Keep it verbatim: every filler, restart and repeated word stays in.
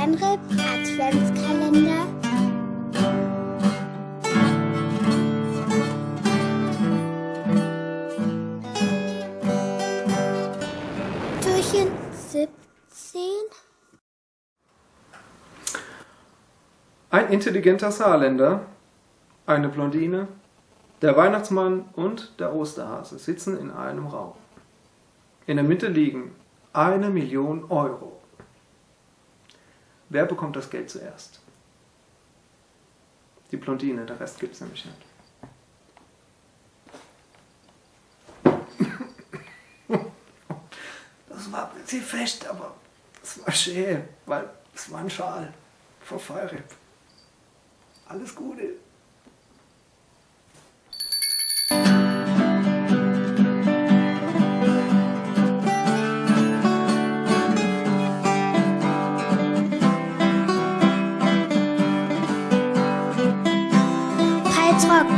Feinripp Adventskalender. Türchen siebzehn. Ein intelligenter Saarländer, eine Blondine, der Weihnachtsmann und der Osterhase sitzen in einem Raum. In der Mitte liegen eine Million Euro. Wer bekommt das Geld zuerst? Die Blondine, der Rest gibt's nämlich nicht. Das war ein bisschen frech, aber es war schön, weil es war ein Schal von Feinripp. Alles Gute. Palzrock.